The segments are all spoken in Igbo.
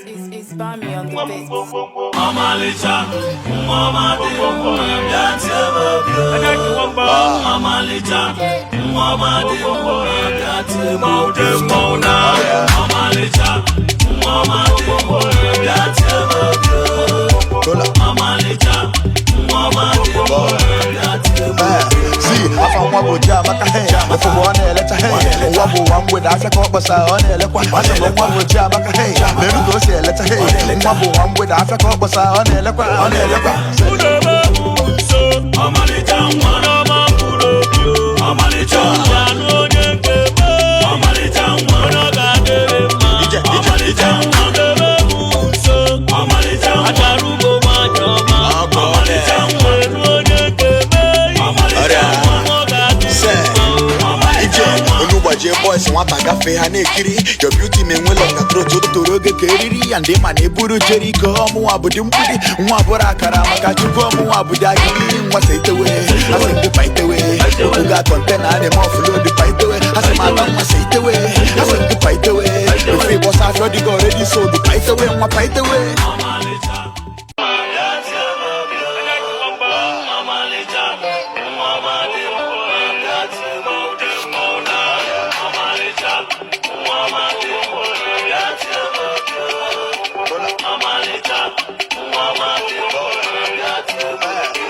It's Bami on the beat. Ọmalịcha nwa ọma dị mma, bịa tie m obi. Ọmalịcha nwa ọma dị mma, bịa tie m obi. Ọmalịcha nwa ọma dị mma, bịa tie m obi. Ọmalịcha nwa ọma dị mma, bịa tie m obi. Si afa nwa bụ Chiamaka, hey, ụfụfụ ọ na-eleta, hey, ụwa bụ ụwa mgbede, afịa ka ọ kpọsa ọ na-elekwa. Asị m nwa bụ Chiamaka, hey, meru ka o si eleta, hey, nwa bụ nwa mgbede, afịa ka ọ kpọsa ọ na-elekwa, ọ na-elekwa. Ọmalịcha nwa ọma mkpụrụ obi, ọmalịcha nwa onye nke m, ọmalịcha nwa onye ọ ga-adịrị mma, ọmalịcha nwa debe m nso, ọmalịcha nwa achara ugbo nwanyị ọma, ọmalịcha nwa elu onye nke m, ọmalịcha nwa ọ ga-adịrị mma, ọmalịcha nwa. Onu gbajie boys, nwata gafee ha na-ekiri. Your beauty ma enwela ọkatụrụ toro oge ka eriri ya ndị ma na-eburu Jeriko. Ọmụnwa bụ dị mgbidi nwa bụrụ akara maka Chukwu. Ọmụnwa bụ dị agịrị nwa sa itewe, asị ndị pa itewe oga kọntena a na-eme ọfụlod pa itewe, asị m ata nwa sa itewe, asị ndị pa itewe ofe ịgbọsa afọ dịga already sold pa itewe nwa pa itewe. Ọmalịcha bịa tie m obi, ọmalịcha nwa ọma dị mma, bịa tie m obi. Ọmalịcha nwa ọma dị mma, bịa tie m obi. Ọmalịcha nwa ọma dị mma, bịa tie m obi.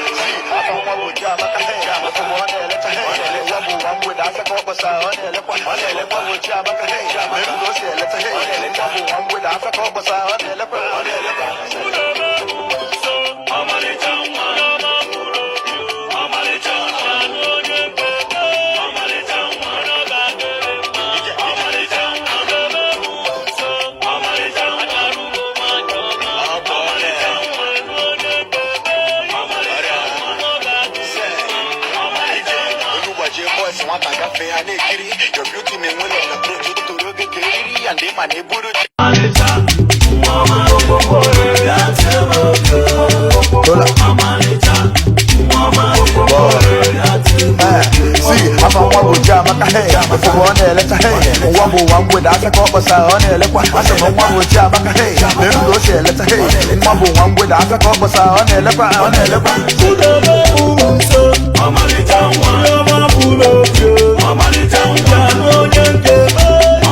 Ọmalịcha nwa ọma mkpụrụ obi, ọmalịcha nwa onye nke m, ọmalịcha nwa onye ọ ga-adịrị mma, ọmalịcha nwa debe m nso, ọmalịcha nwa achara ugbo nwanyị ọma, ọmalịcha nwa elu onye nke m, ọmalịcha nwa onye ọ ga-adịrị mma, ọmalịcha nwa. Onu gbajie boys, nwata gafee ha na-ekiri. Your beauty ma enwela ọkatụrụ toro oge ka eriri ya ndị ma na-eburu. Ọmalịcha nwa ọma dị mma, bịa tie m obi. Ọmalịcha nwa ọma dị mma, bịa tie m obi. Si afa nwa bụ Chiamaka, hey, ụfụfụ ọ na-eleta, hey, ụwa bụ ụwa mgbede, afịa ka ọ kpọsa ọ na-elekwa. Asị m nwa bụ Chiamaka, hey, meru ka o si eleta, hey, nwa bụ nwa mgbede, afịa ka ọ kpọsa ọ na-elekwa, ọ na-elekwa. Ọmalịcha nwa ọma mkpụrụ obi, ọmalịcha nwa onye nke m,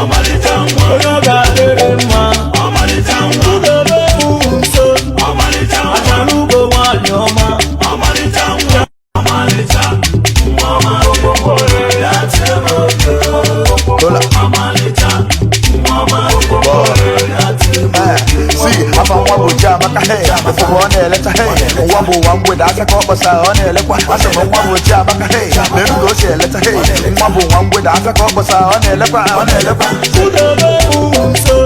ọmalịcha nwa onye ọ ga-adịrị mma, ọmalịcha nwa debe m nso, ọmalịcha nwa achara ugbo nwanyị ọma, ọmalịcha nwa, ọmalịcha nwa ọma dị mma, bịa tie m obi. Ọmalịcha nwa ọma dị mma, bịa tie m obi. Si afa nwa bụ Chiamaka, hey, ụfụfụ ọ na-eleta, hey, ụwa bụ ụwa mgbede, afịa ka ọ kpọsa ọ na-elekwa. Asị m nwa bụ Chiamaka, hey, meru ka o si eleta, hey, nwa bụ nwa mgbede, afịa ka ọ kpọsa ọ na-elekwa, ọ na-elekwa. Debe m nso.